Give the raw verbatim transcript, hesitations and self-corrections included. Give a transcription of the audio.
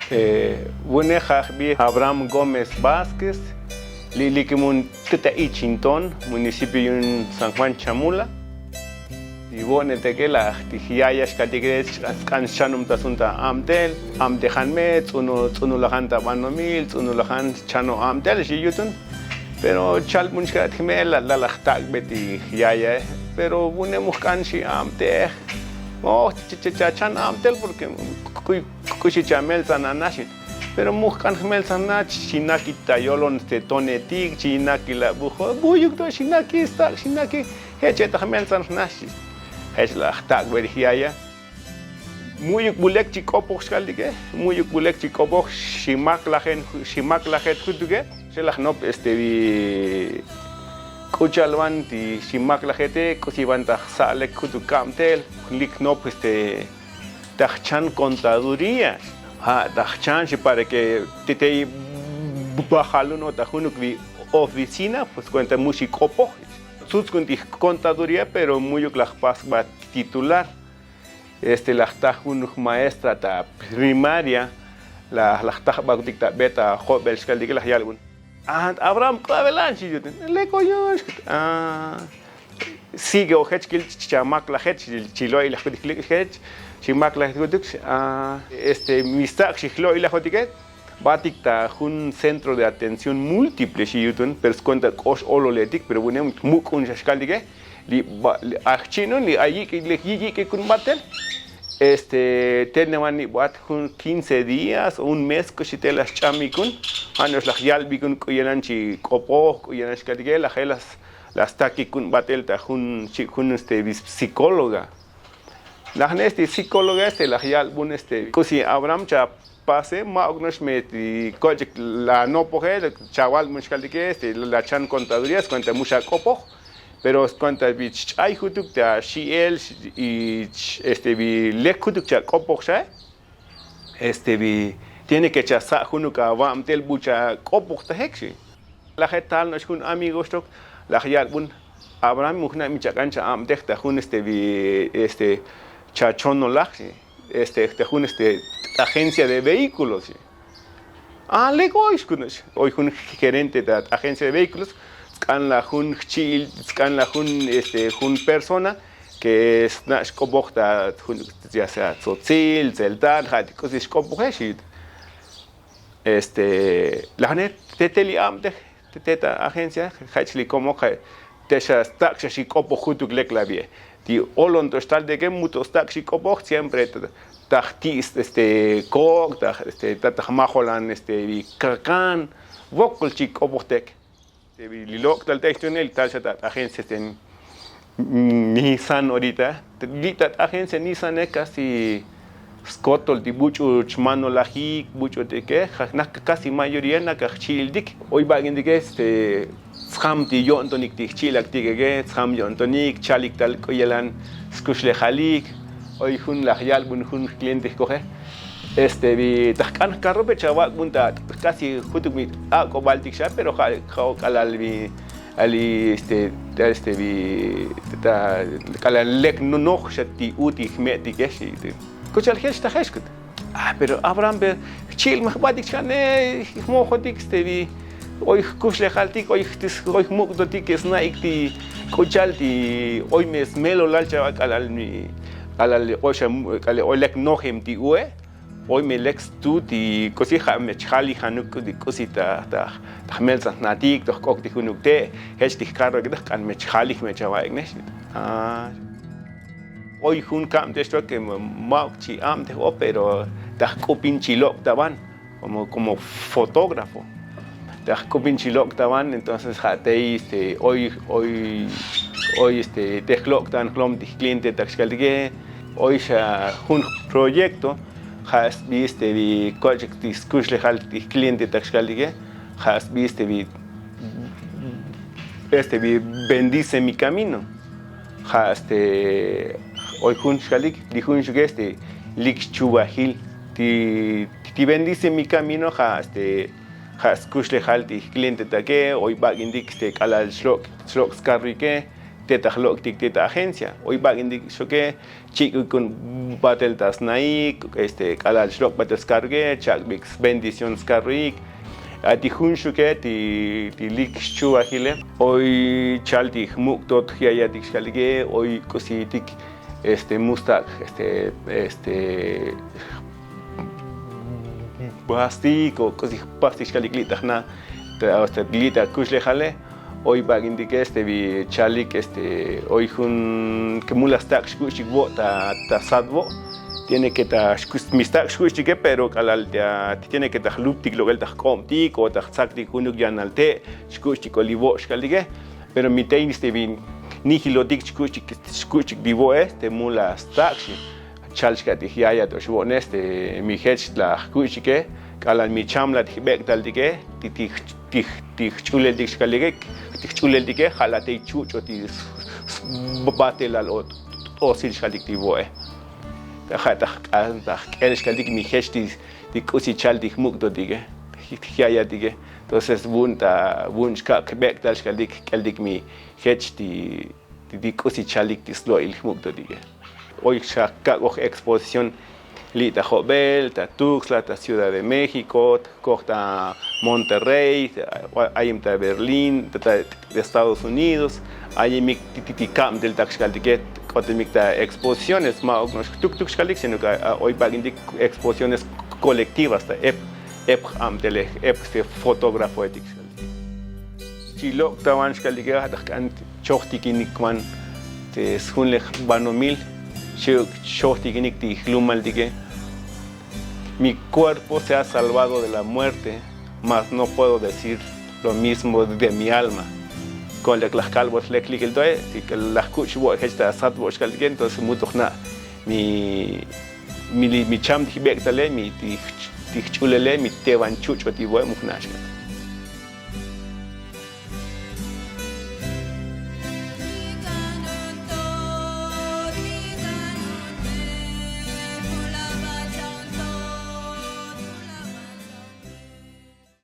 Vune jajbi abraham gómez vázquez, li' likimun tita ichinton municipio yun san juan chamula. Li vo'ne teke laj ti jyaya xkaltike, sk'an xchanum ta sun ta abtel, abtejan me tz'unulajan ta banomil tz'unulajan xchano abtel xi yutun. Pero chalbun xkalat jme'el la' laj tak'be ti jyayae. Pero vune mujk'an xi abtej, moj chachan abtel porke k'uxi chameltzan nana xi. Pero mujk'an jmeltzan jna' xinaki ta yolon te tonetik xinaki la' bujo buyuk to xinaki stak' xinaki. Jech eta jmeltzan jna' xi. Jech laj tak'be ri jyaya. Mu'yuk bu lek chi k'opoj xkaltike, mu'yuk bu lek chi k'opoj. Ximaklajet jutuke. Xelaj nop este vi k'u cha'al van ti ximaklajete, k'usi van ta jsa' lek jutuk kabtel. Lik nop este ta jchan contaduría. Ja' ta jchan xi para ke titey bajalun o ta junuk vi oficina pues kuenta mu xi k'opoj. Tzutz kun ti jcontaduría pero mu'yuk laj pas ba titular. Este laj taj jun jmaestra ta primaria. Laj taj bakutik ta be ta jobel xkaltike laj yalbun. Abraham k'uabelan xi yut. Lek oyox. Sigue o jech kil. Chamaklajet. Chi lo'ilaj kutik jech. Chi maklajet kutuk. Este mi stak' xi jlo'ilajotike. Batik ta jun centro de atención múltiple xi yutun pero skuenta k'ox ololetik pero vunem muk'un xa xkaltike. Li ajchi'nun li ayik'ikikun batel. Este tenevan li bat jun quince días o un mes k'uxi te laj xch'amikun. Ja' no'ox laj yalbikun k'u yelan chi k'opoj k'u yelan xkaltike laj je' laj stakikun batel ta jun chi' jun este psicóloga. Laj ne este psicóloga este laj yalbun este k'usi abraham cha pase ma'uk no'ox me ti koch'ik la nopoje. Chaval muxkaltike este la chan contaduría skuenta muxak'opoj. Pero skuenta vi chch'ay jutuk ta xi'el y este vi lek jutuk chak'opoj xae. Este vi tiene ke chasa' junuk avabtel bu chak'opojtajek xi. Laje tal no'ox jun amigo xtok laj yalbun. Abraham mujna' mi chak'an cha'abtej ta jun este vi este chachonolaj xi. Este ta jun este agencia de vehíkulos xi. A lek oy xkun no'ox oy jun gerente ta agencia de vehíkulos. Tsk'an laj jun jchi'il tsk'an laj jun este jun persona ke sna' xk'opoj ta jun ya sea tzotzil tzeltal ja' ti k'usi xk'opoje xi yut. Este laj ne te te li abtej te te ta agencia jech li komoj. Te xa stak' xa xi k'opoj jutuk lek la vie ti olon to xtal teke mu to stak' xi k'opoj siempre ta jti' este kok' ta jmajolan este vi kakan. Vokol chi k'opoj tek. Li lok'tal te jtunel tal xa ta agencia este nisan orita. Li' ta agencia nisane kasi skotol ti buch'u chmanolajik buch'u tike. Nak kasi mayoría nak ajchi'iltik. Oy bak'intike este tsjam ti yo'ntonik ti jchi'ilak tik'eke tsjam yo'ntonik chalik tal k'u yelan skuxlejalik. Oy jun laj yalbun jun jkliente jkoje. Este vi ta jk'an jkarrope chavak'bun ta kasi jutuk mi ak'obaltik xa pero ja' ja'o k'alal vi ali este este vi ta k'alal lek noj xa ti u ti jme'tike xi. K'u cha'al jech ta jech kut. Pero abraham pe jchi'il ma jbatik chka'ne jmojotik este vi oy jkuxlejaltik oy jmuk'totik ke sna'ik ti k'u cha'al ti oy me smelolal chava k'alal mi k'alal oy xa k'alal oy lek nojem ti ue. Oy me lek stu ti k'usi ja' me chjalij januk k'usi ta jmeltzan jnatik to jk'ok ti junuk te' jech ti jkarro ek'e ta jk'an me chjalij me chava'ik ne xi. Oy jun kabtej xtok ke ma'uk chi abtej o pero ta jk'upin chi lok' ta van komo fotógrafo. Ta jk'upin chi lok' ta van entonces ja' tey este oy oy oy este te jlok' ta van jlom ti jkliente tak xkaltike. Oy xa jun proyekto ja' sbi este vi koch'ik ti skuxlejal ti jkliente tak xkaltike. Ja' sbi este vi este vi bendice mi kamino. Ja' este oy jun xkalik li jun xuke este lik chuvajil ti bendice mi kamino ja' este ja' skuxlejal ti jklientetake oy bak'intik este k'alal xlok' skarruike. Te ta jlok'tik te ta agencia oy bak'intik xoke, chik'uy kun batel ta snaik, este k'alal xlok' batel skaruke chak'bik sbendición skaruik. A ti jun xuke ti lik xchuvajile oy chal ti jmuk' tot jyayatik xkaltike, oy k'usitik este mustak' este este pastik o k'usi pastik xkaltik li' ta jna' li' ta kuxlejale. Oy bak'intike este bi chalik este oy jun ke mul la stak' xkuch'tik vo' ta sat vo'. Tiene ke ta mi stak' xkuch'tike pero k'alal tiene ke ta jluptik lok'el ta jk'obtik o ta jtsaktik junuk yanal te' xkuch'tik o li vo' xkaltike. Pero mi tey este bi nijilotik xkuch'tik ti vo'e te mul la stak' xi. Chal xka' ti jyaya to xvo'ne este mi jech la jkuch'tike k'alal mi cham la ti jbek'taltike ti jch'uleltik xkaltike. Ti jch'uleltike ja' la tey chuch'o ti sbatelal o t'osil xkaltik ti vo'e. Ja' ta jk'el xkaltik mi jech ti k'usi chal ti jmuk'totike, jyayatike. Entonces vu'un ta vu'un xka' jbek'tal xkaltik jk'eltik mi jech ti ti k'usi chalik ti slo'il jmuk'totike. Oy xa kak'oj exposición li' ta jobel ta tuxla ta ciudad de méxico, koj ta monterrey, ayem ta berlín ta estados unidos. Ayemik ti kabtel tak xkaltike k'otemik ta exposiciones ma'uk no'ox jtuktuk xkalik sino ke oy bak'intik exposiciones kolektivas ta ep ep j'abtele ep fotografoetik xkaltike. Chi lok' ta van xkaltike ja' ta jk'an chojtikinik van te sjunlej banomil. Xi'uk chojtikinik ti jlumaltike. Mi cuerpo se ha salvado de la muerte, mas no puedo decir lo mismo de mi alma. Ko'on lek laj kalbot lek likil toe si laj kuch' vo' jech ta sat vo' xkaltike entonces mut ojna' mi mi cham ti jbek'tale mi ti jch'ulele mi tevan chuch'o ti vo'e mujna' xkal.